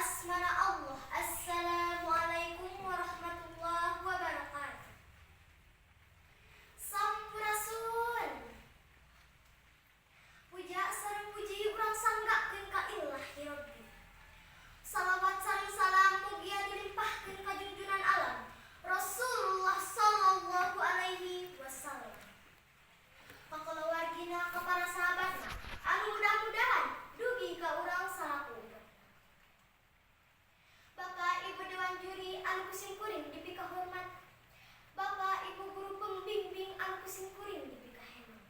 Asmana Allah. Assalamualaikum warahmatullahi wabarakatuh. Sampurasun. Puja sareng puji urang sanggakeun ka Illahi Rabbi. Salawat sareng salam mugia dilimpahkeun ka junjunan alam Rasulullah sallallahu alaihi wasallam. Ka kulawargina, ka para sahabatna anu mudah-mudahan dugi ka urang salaku umat. Bapak Ibu Dewan Juri anu ku sim kuring dipikahormat. Bapak Ibu guru pembimbing anu ku sim kuring dipikahening.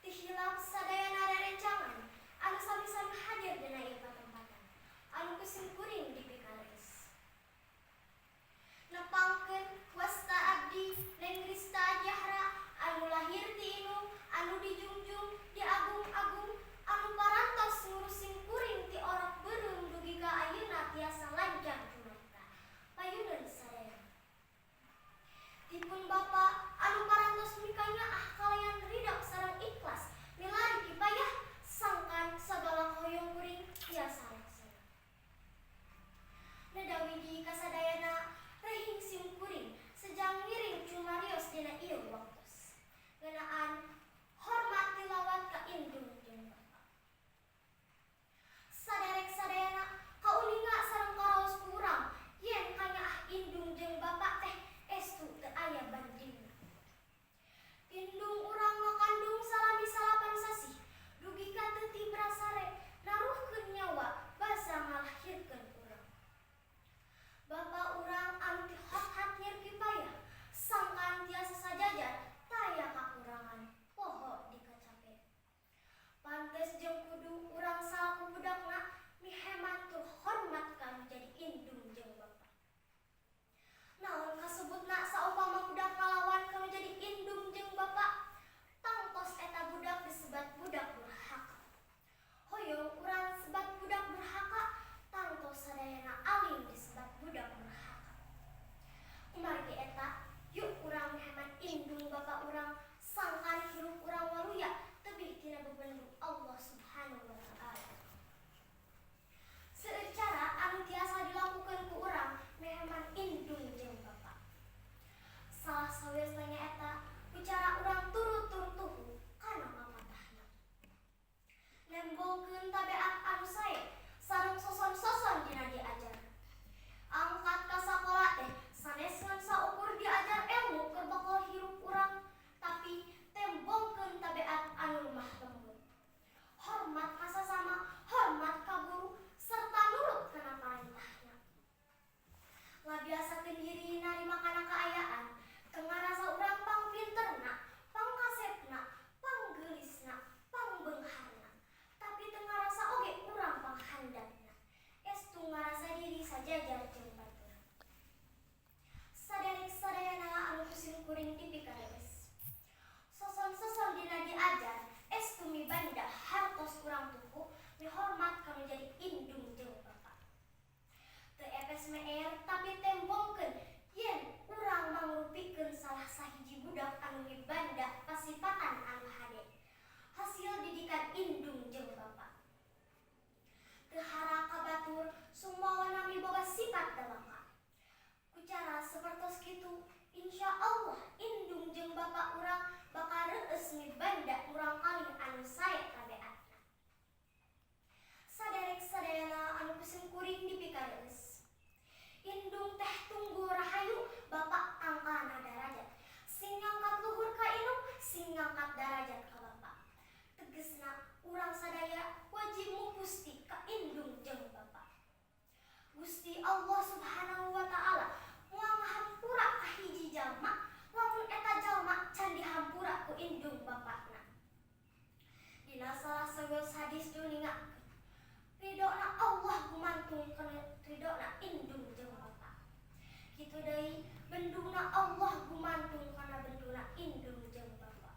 Teu hilap sadayana rerencangan anu sami-sami hadir dina ieu patempatan anu ku sim kuring dipikaleus. Nepangkeun, wasta abdi Neng Rista Jahra anu lahir ti indung anu dijungjung diagung-agung, anu parantos ngurus sim kuring ti orok beureum dugi ka ayeuna tiasa lancar tumanintra. Payuneun sadayana. Tipun Bapak anu parantos mikanyaah kalayan ridho sareng ikhlas milari kipayah sangkan sagala kahoyong kuring tiasa laksana. Neda widi kasadayana, rehing sim kuring sejang ngiring cumarios dina ieu waktos ngeunaan hormat tilawat ka indung jeung bapa. Saderek sadayana, kauninga sareng karaos ku urang yen kanyaah indung jeung bapa teh estu teu aya bandingna. Indung urang ngakandung salami 9 sasih dugi ka teu tibra sare, naruhkeun nyawa basa ngalahirkeun urang. Bapa urang anu ti hot-hat nyer kipayah sangkan tiasa sajajar, taya kakurangan, poho dikacape. Pantes jeung kudu urang salaku budakna miheman tur hormat ka nu jadi indung jeung bapa. Naon kasebutna saupama budak ngalawan ka nu jadi indung jeung bapa? Tangtos eta budak disebat budak durhaka. Hoyong urang sebat budak durhaka? Tangtos sadayana alim disebat budak durhaka. Kumargi eta, yuk urang miheman indung bapa urang sangkan hirup urang waluya tebih tina bebendu Allah Subhanahu wa Ta'ala. Seueur cara anu tiasa dilakukeun ku urang meheman indung jeung bapa. Salah sawiosna nyaeta ku cara urang turut tur tuhu kana papatahna. Nembongkeun tabeat anu sae sareng soson-soson dina diajar. Angkat ka sakola teh sanes ngan saukur diajar ilmu keur bekal hirup urang, tapi tembongkeun tabeat anu lemah lembut. Hormat ka sasama, hormat ka guru, serta nurut kana parentahna. Ngabiasakeun diri narima kana kaayaan, teu ngarasa urang pangpinterna, pangkasepna, panggeulisna, pangbeungharna. Tapi teu ngarasa oge urang panghandapna. Estu ngarasa diri sajajar jeung batur. Saderek sadayana anu ku sim kuring dipikareus. Soson-soson dina diajar estu mibanda hartos urang tuhu mihormat ka nu jadi indung jeung bapa. Teu epes meer, tapi tembongkeun yen urang mangrupikeun salah sahiji budak anu mibanda pasipatan anu hade hasil didikan indung jeung bapa. Teu hara ka batur sumawana miboga sifat dalaka. Ku cara sapertos kitu, insya Allah indung jeung bapa urang bakal reueus mibanda murangkalih anu sae tabeatna. Saderek sadayana anu ku sim kuring dipikareus. Indung teh tunggul rahayu, bapa tangkalna darajat. Sing ngangkat luhur ka indung, sing ngangkat darajat ka bapa. Tegesna urang sadaya wajib mupusti ka indung jeung bapa. Gusti Allah Subhanahu wa Ta'ala moal ngahampura ka hiji jalma lamun eta jalma can dihampura ku indung bapana. Dina salah sawios hadis diuningakeun, ridona Allah gumantung kana ridona indung jeung bapa. Kitu deui, benduna Allah gumantung kana benduna indung jeung bapa.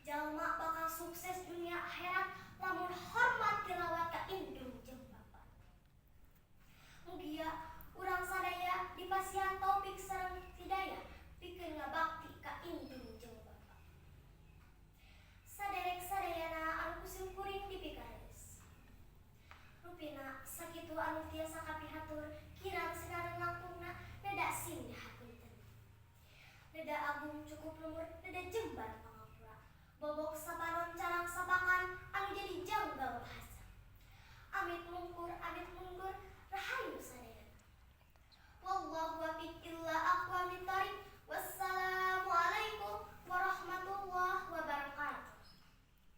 Jalma bakal sukses dunia akhirat lamun hormat tilawat ka indung jeung bapa. Mugia urang sadaya dipasihan taufik sareng hidayah pikeun ngabakti ka indung jeung bapa. Saderek sadayana anu ku sim kuring dipikareus. Rupina sakitu. Sakitu anu tiasa kapihatur, kirang sinareng langkungna, neda sing dihapunten. Neda agung cukup lemur, neda jembar pangapura. Bobok.